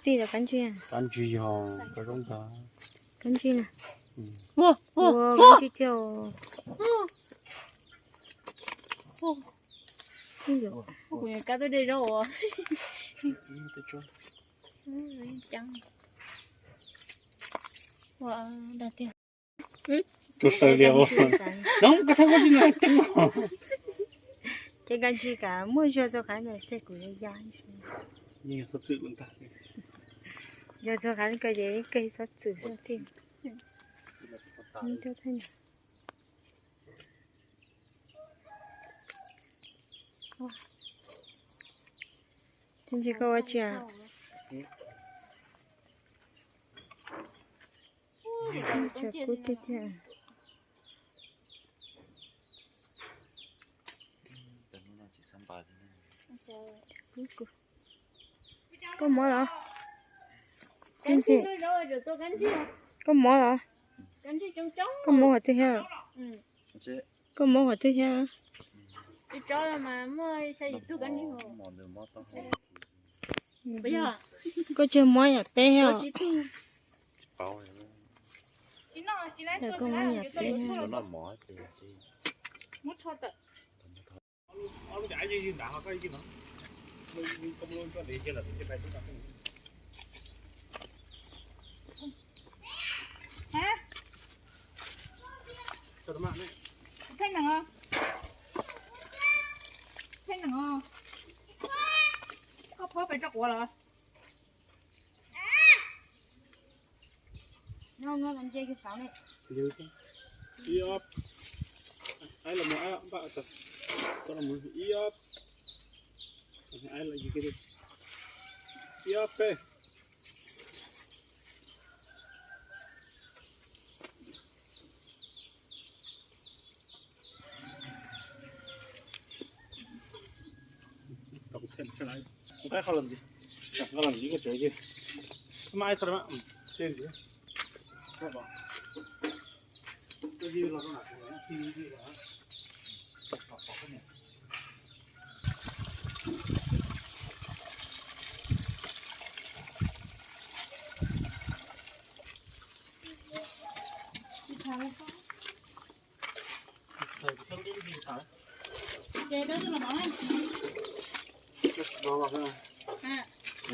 tij los kab ntsig? Kab ntsig yog kab zoo ntag. Kab ntsig na. Ua, ua, kab ntsig thiab. Kuv yuav kab tuaj de zaub ua. Ceeb. Ua dag tiag. Tsuas taws lias. No koj thab koj tsis ceeb. Ces kab ntsig kam muaj zuag txog qhov no tej kuv ya ya. Yog txog qhov ko ces kawg txhob txwm xwb tiag. Tab sis koj ua tsi? Tseem kub tiag tiag. Koj mob los? Txiv Ntsim, koj mob los? Koj mob qhov twg thiab? Koj mob qhov twg thiab? Koj tsis mob yam peb thiab os? Koj mob yam peb thiab. Theej nees, theej nees, koj phob pes rau quav los? Ib ob, ib ob, ib ob peb.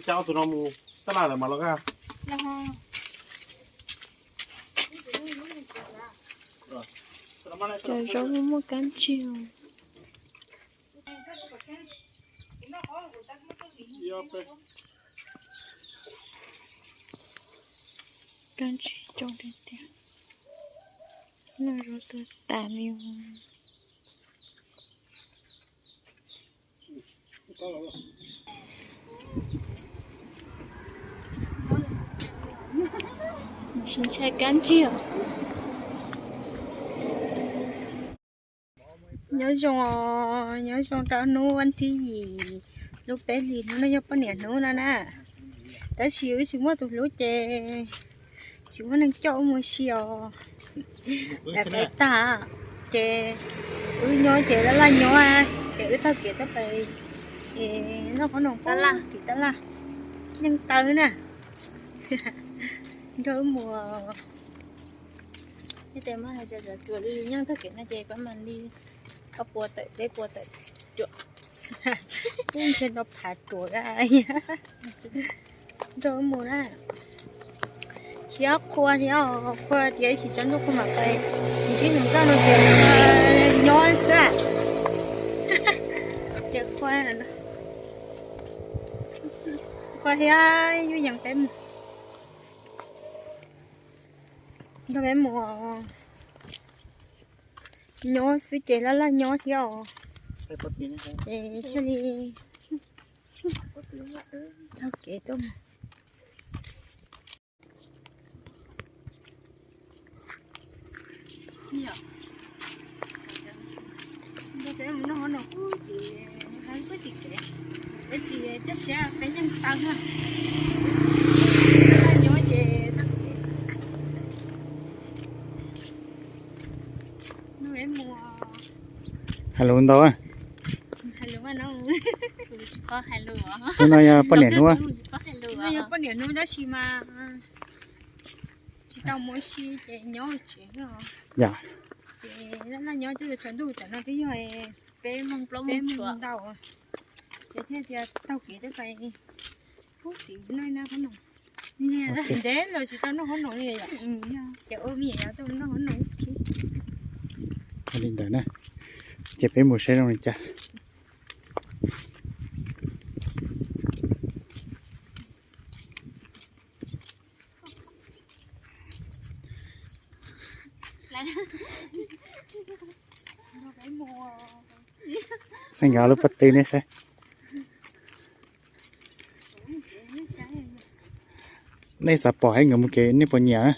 Coj ob tug no mus tab laj lawm mas los kaj. Cov zaub muaj kab ntsig. Kab ntsig coob tiag tiag. Noj zaub tuag tas li. Tsis ntshai kab ntsig os. Nyob zoo os, nyob zoo rau hnub vas thib yim lub peb hlis, hnub no yog poj niam hnub no na. Tab sis wb tsis muaj tus hlub ces tsis muaj neeg coj wb mus si os. Daim peb tag ces wb nyob ces laj laj nyob, ces wb taug kev tuaj pem noj qhob noom tab laj, tim tab laj, yeej taw na. Nrog wb mus. Nyob tes muab hais tias ruam li nyob taug kev no ces pab mam li ob puas tawm peb puas tawm ruam. Ntshe no phav ruam. Nrog wb mus na. Khiav qhua thiab, qhua tias ib chim tsaus ntuj kuv mam pais ntsib nws txoj no ces nyob xwb. Ces qhua, qhua thiab yuav yees peb mus. Nrog peb mus nyob xwb ces laj laj nyob thiab os. Ces thiaj li taug kev tuaj mus. Nrog peb mus noj qhob noom ces hais puag tim kev, peb tsis coj siab peb yeej taw na. Nyob ces nrog peb mus. Hais lus ntau. Hnub no yog poj niam hnub. Yog poj niam hnub tab sis mas tsis tau mus ua si ces nyob tsev xwb os. Yog. Ces noj nyob twb yuav tsaus ntuj, tam no twb yog peb moos ntau, ces thiaj tias taug kev twb pais pub tim no na qhob noom. Ntev los tsis tau noj qhob noom li yom. Ces ua me nyuam yaus tuaj noj qhob noom ib thib. Li ntawd na, ces peb mus saib zoo li cas. Thaij nkawd lub pob tw nej saib. Nej xav pom hais nkawd mus kev nej puas nyiam na?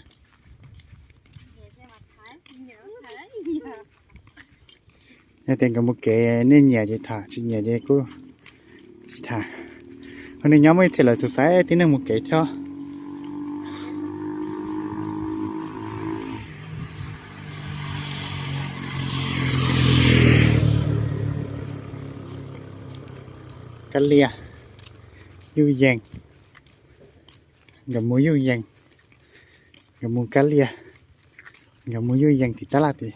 Yog tias nkawd mus kev nej nyiam ces tham, tsis nyiam ces kuj tsis tham. Hos nej nyob muaj ib txhia lawv xav xav tib neeg mus kev thiab. Kab lias, yuj yees. Nkawd mus yuj yees, nkawd mus kab lias, nkawd mus yuj yees tim tab laj tid.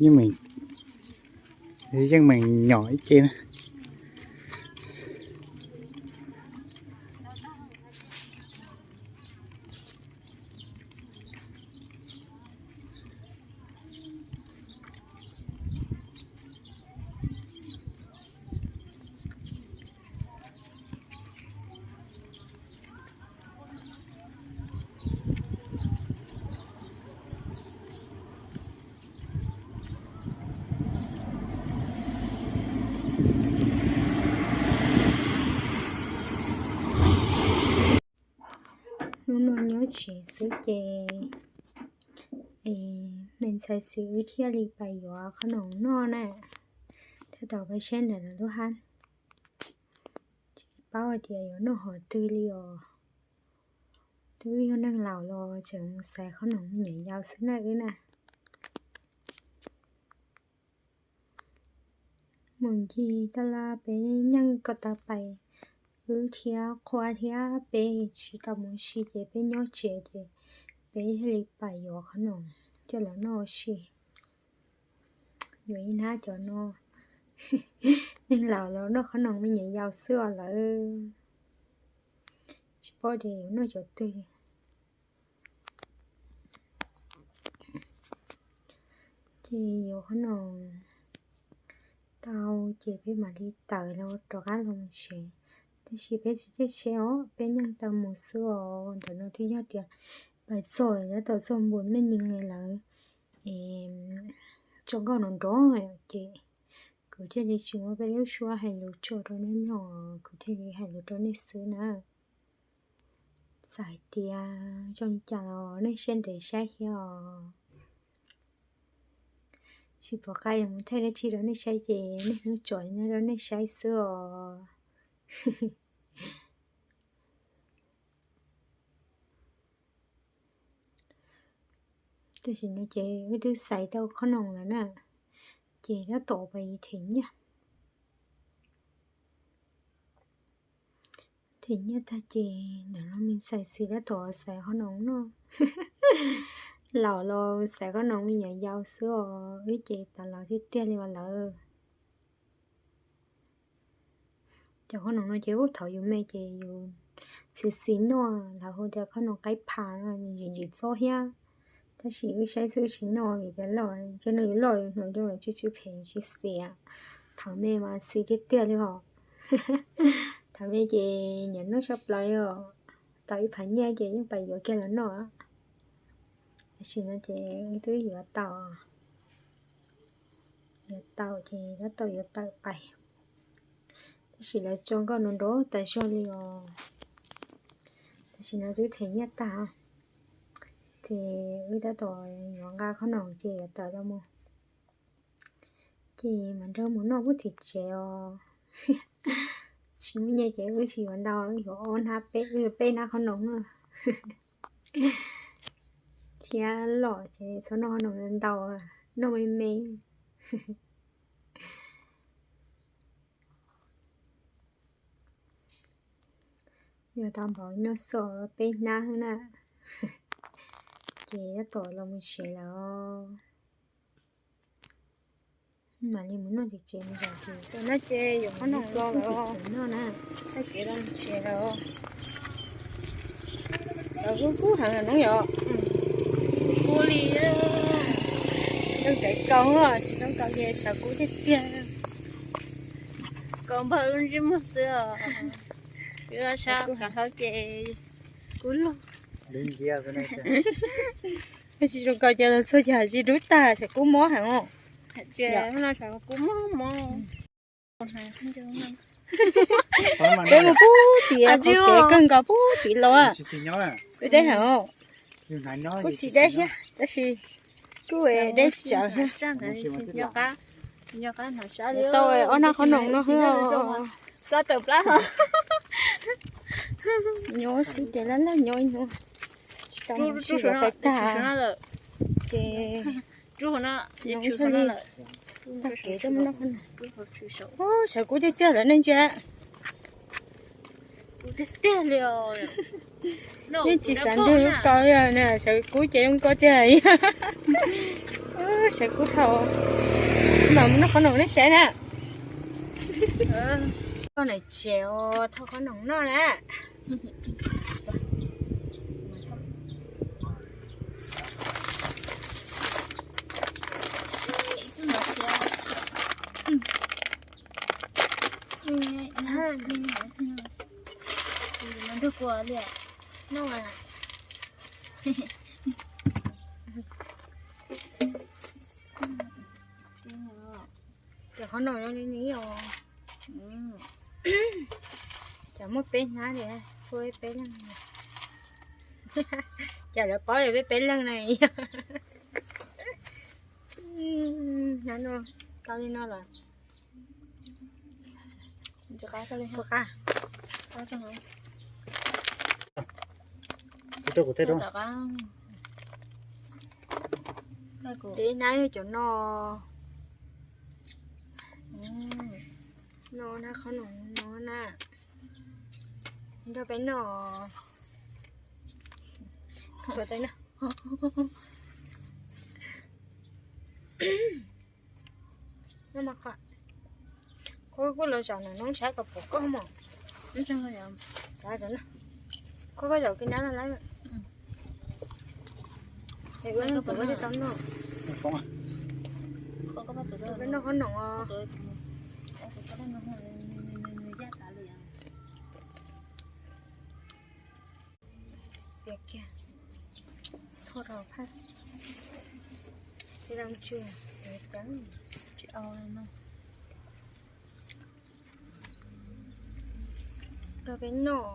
Yeej meem, yeej meem nyom ib ce na. Hnub no nyob tsev xwb ces es me ntxhais xwb wb thiaj li pais yuav qhob noom noj na. Tab tom pais saib ntawm lawv lub hab, tsis paub hais tias yuav noj hom twg li os. Twb yog neeg laus los tseem mus xaiv qhob noom me nyuam yaus xwb na wb na. Mus ncig taj laj peb nyeej ko taw pais, wb thiab qhua thiab peb tsis tau mus si ces peb nyob tsev ces peb thiaj li pais yuav qhob noom coj los noj ua si. Yuav ib hnab cov no, neeg laus los noj qhob noom me nyuam yaus xwb os lawv. Tsis paub tias yuav noj cov twg. Ces yuav qhob noom tau ces peb mam li tawm los rov qab los tsev. Tab sis peb tsis caij tsheb os, peb nyeej taw mus xwb os. Ntawm no twb yog tias pais txog tab tom txog npus mej nyees lawv tso nkauj nrov nrov ces kuv thiaj li tsis muab peb lub suab hais lus tso rau nej mloog, kuv thiaj li hais lus rau nej xwb na. Txawm hais tias zoo li cas los nej siab ntev saib thiab os. Tsis pom qab yuav mus thaij dab tsi rau nej saib ces niaj hnub tso nyob rau nej saib xwb os. Tam sim no ces wb twb xaiv tau qhob noom lawm na, ces tab tom pais them nyiaj. Them nyiaj tag ces ntawm no me ntxhais Xis tab tom xaiv qhob noom noj. Laus los xaiv qhob noom, me nyuam yaus xwb os, wb ces tas laus tiag tiag li os lawm. Cov qhob noom no ces ub thaum yus me ces yus xis xis noj, lawv hu tias qhob noom qaib pha no, ntsim ntsim txob thiab. Tab sis wb saib xwb wb tsis noj vim tias loj, ces no yus loj yus hnav coj los tsw tsw phem tsis xis. Thaum me mas xis tiag tiag li os. Thaum me ces nyiam noj tshaj plaws li os, tau ib phav nyiaj ces yeej pais yuav kiag los noj. Tam sim no ces wb twb yuav tau, yuav tau ces tab tom yuav tawm pais. Tab sis lawv tso nkauj nrov nrov tas zog li os. Tam sim no twb them nyiaj tag, ces wb tab tom yuav nqa qhob noom ces yuav tawm los mus. Ces mam nrog mus noj pub thim tsev os. Tsis muaj nyiaj ces wb tsis yuav ntau, wb yuav ob hnab peb, wb yuav peb hnab qhob noom na. Thiab loj ces txhob noj qhob noom ntau, noj me me. Yuav tau npaum no xwb, peb hnab xwb na. Ces tab tom los mus tsev lawm. Mam li mus noj tsev mus zam tis. Tam no ces yuav qhob noom los lawm, noj na, txoj kev los mus tsev lawm. Sawv kub kub heev no yom. Kub li, tsis tau kaus, tsis tau kaus ces sawv kub tiag tiag. Kaus npawg lub ntsej muag xwb os. Sab kaus hauv ces kub lug. Tsis zoo kaus ces los txog ces tsis dub tag, sawv kub mob heev os. Kub mob mob. Peb mus pub tim qhov kev kawg nkaus pub tim los. Peb deb heev os. Kuj tsis deb thiab tab sis kuj deb tsawv thiab. Tau ob hnab qhob noom no xwb. Nyob xwb ces laj laj nyob ib hnub, tsis tau mus sib yuav pais tag. Ces nyob thiaj li tag kev tuaj mus noj qhob noom. Sawv kub tiag tiag lawm nej ntsia. Yeej tsis xav nrug lub kaus li na, sawv kub ces zoo nkauj tiag. Sawv kub dhau. Mam mus noj qhob noom nej saib na. Koj na tsev os, thauj qhob noom noj na. Nrug kua li no. Cov qhob noom zoo li ni os. Cov muaj peb hnab li, txhua peb leeg. Ces lawv paub yog peb peb leeg na. Hnab no tau li no lawm. Puas qab? Ces ib hnab yog cov no. No na, qhob noom no na. Nrog peb noj. Tuav tes noj. Noj mas qhov, koj kuj los zaum nram no tshab kom pom koj mog. Koj, koj zaum kiag nrab no lawm. Es ua tus koj tsis tau noj. Peb noj qhob noom os. Tiav kiag, thauj rau phab, tsis tau tsw, tsis au no. Rau peb noj,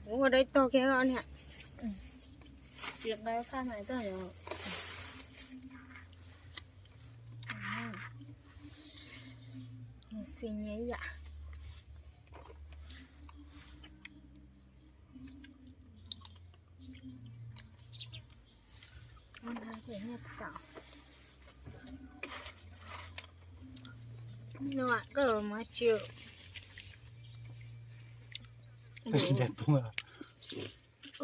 kuv ua dawb tog kiag os niam. Tsis nqa phaj na toj yom. Xi nyiam yam. Ua no ces nyiaj txaus. Nua koj mus tsis.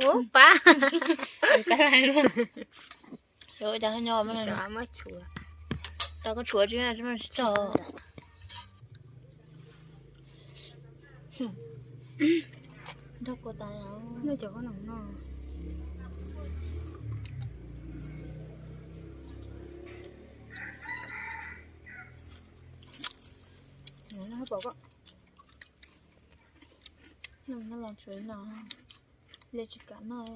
Ua pab. Cov nyo, tau koj tshuav tsis tsis tau. Nrog kua tas no. Los tshuav no, li tsis kam noj.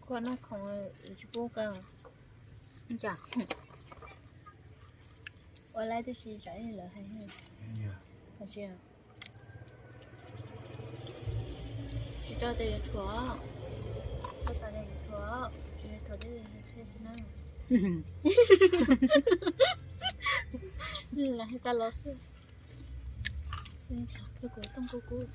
Kua noj khoom tsis pub koj. Ua laib tib si tsam ib lawv hais. Tsis tau tias yuav thuam, txhob xav tias yuav thuam, tsis yuav thuam thiab qhia xwb na. Lawv hais tas los xwb. Xwb, kuv tooj kub kub.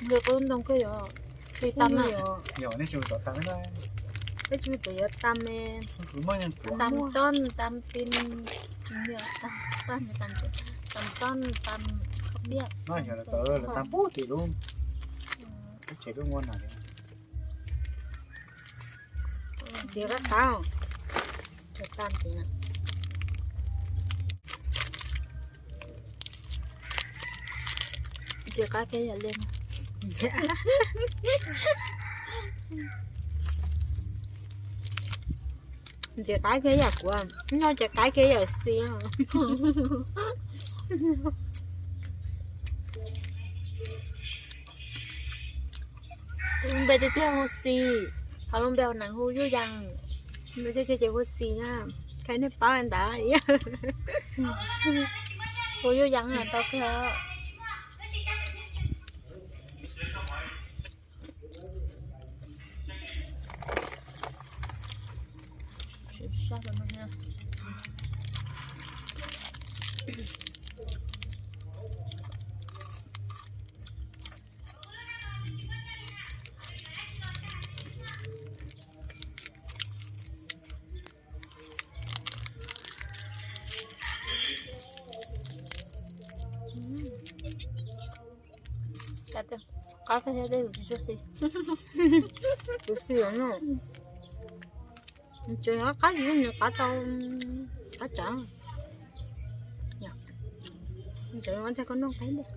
Nws qub ntoo kawg yom, tsis tam na. Peb tsis tau yuav tam me, tam tob tam pin, tam tob tam khab piaj. Ntxias qab qab, tam tim na. Ntxias qab kiag yam li, ntxias qab kiag yam kuv, noj ntxias qab kiag yam xis. Lub npe tiag tiag hu Xis, ho lub npe hauv neeg hu Yuj Yees. Npe tiag tiag ces hu Xis na, qhia nej paub ntawd. Hu Yuj Yees tau kawg. Qab tag thiab, tej zaum tsis tshua xis. Kuv xis no. Tsuas yog qab yus nws qab tau, qab tsav. Tsuas yog ntag koj noj qab ntag.